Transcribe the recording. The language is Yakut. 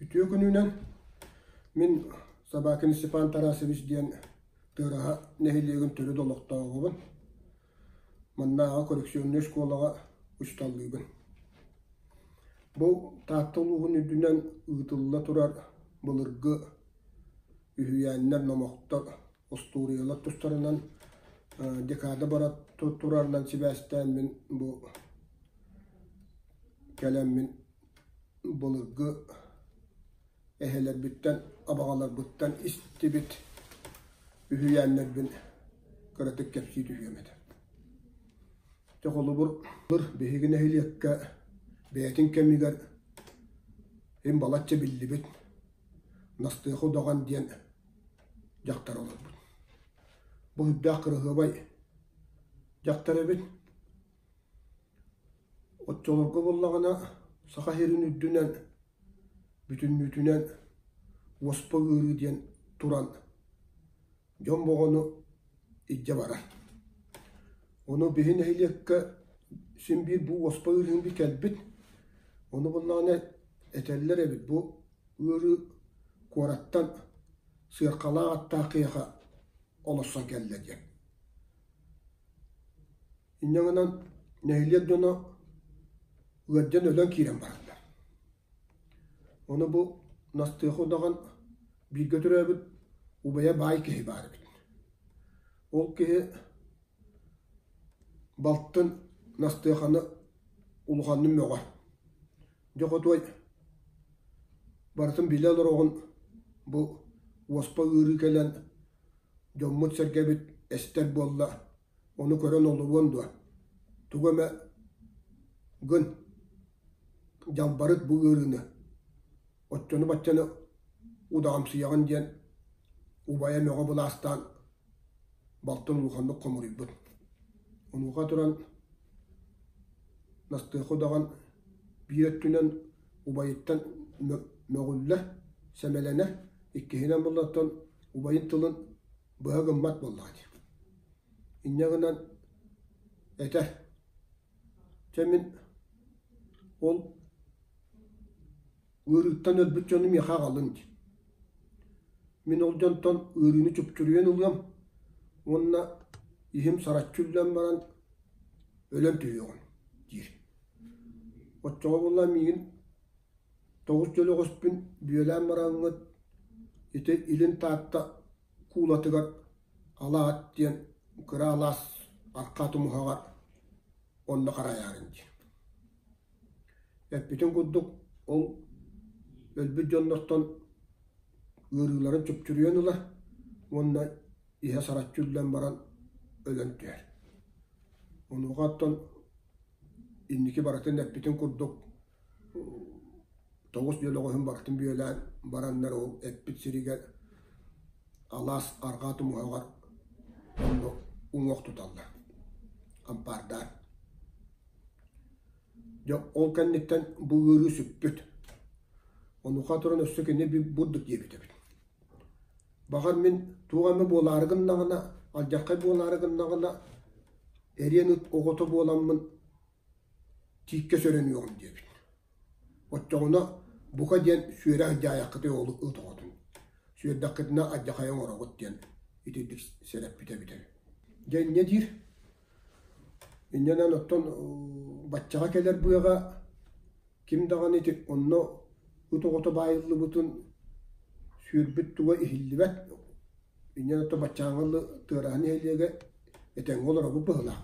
Үтүө күнүнэн! Мин Собакин Степан Тарасович диэн Тыараһа нэһилиэгин төрүт олохтооҕобун. Маннааҕы коррекционнай школаҕа учууталлыыбын. Бу Таатта улууһун үрдүнэн ыытылла турар былыргы үһүйээннэр, номохтор, остуоруйалар тустарынан декада бара турарынан сибээстээн мин бу кэлэммин былыргы эһэлэрбиттэн, абаҕаларбыттан истибит үһүйээннэрбин кыратык кэпсии түһүөм этэ. Дьэ холобур, биһиги нэһилиэккэ бэйэтин кэмигэр им балачча биллибит Настыаха Удаҕан диэн дьахтар олорбут. Бу үрдээх кыраһыабай дьахтар эбит. Оччолорго буоллаҕына Саха сирин үрдүнэн бүтүннүүтүнэн уоспа ыарыы диэн туран дьон боҕону илдьэ барар. Ону биһи нэһилиэккэ син биир бу уоспа ыарыыны кэлбит. Ону буоллаҕына этэллэр эбит бу ыарыы куораттан сыаркалаах аттаах киһиэхэ олорсон кэллэ диэн. Инньэ гынан нэһилиэк дьоно ыалдьан өлөн киирэн бараллар. Ону бу Настыаха удаҕан бииргэ төрөөбүт убайа баай киһи баар эбит. Ол киһи балтын Настыаханы улаханнык мөҕөр. Дьэ хотуой, барытын билэ олороҕун бу уоспа ыарыы кэлэн дьоммут-сэргэбит эстэр буолла Ону көрөн олоруон дуо? Тугу эмэ гын, дьалбарыт бу ыарыыны, оччону-баччаны удаҕамсыйаҕын диэн убайа мөҕө былаастаан балтын улаханнык хомуруйбут. Онуоха туран Настыаха удаҕан биир өттүнэн убайыттан мөҕүллэ, сэмэлэнэ, иккиһинэн буллартан убайын тылын быһа гыммат буоллаҕа дии. Инньэ гынан этэ, чэ мин ол ыарыыттан өлбүт дьону миэхэ аҕалын дии. Мин ол дьонтон ыарыыны чупчуруйан ылыам уонна иһим сараччы үллэн баран өлөн түһүөҕүм диир. Оччоҕо буолла миигин тоҕус дьөлөҕөспүн бүөлээн бараҥҥыт ити Илин Таатта куулатыгар Алаат диэн кыра алаас архаа тумуһаҕар онно харайаарын дии. Эппитин курдук ол өлбүт дьоннортон ыарыыларын чупчуруйан ылар уонна иһэ сараччы үллэн баран өлөн түһэр. Онуоха оттон инники барытын эппитин курдук тоҕус дьөлөҕөһүн барытын бүөлээн бараннар ол эппит сиригэр алаас арҕаа тумуһаҕар онно уҥуох туталлар ампаардаан. Дьэ ол кэнниттэн бу ыарыы сүппүт. Онуоха туран өссө кини бурдук диэбит эбит. Баҕар мин туох эмэ буолаары гыннаҕына, алдьархай буолаары гыннаҕына, эриэн ыт оҕото буоламмын тииккэ сөрөнүөҕүм диэбит. Оччоҕуна бука диэн сүөрэ сылдьаайаххытый ол ыт оҕотун. Сүөрдэххитинэ алдьархайы оҥороҕут диэн итирдик сэрэппитэ эбитэ. Дьэ инньэ диир. Инньэнэн оттон баччаҕа кэлэр быаҕа ким даҕаны ити онно ыт оҕото баайыллыбытын сүөрбүт туга иһиллибэт. Инньэн оттон баччааҥҥы тыараһын нэһилиэгэ этэҥҥэ олоробут быһыылаах.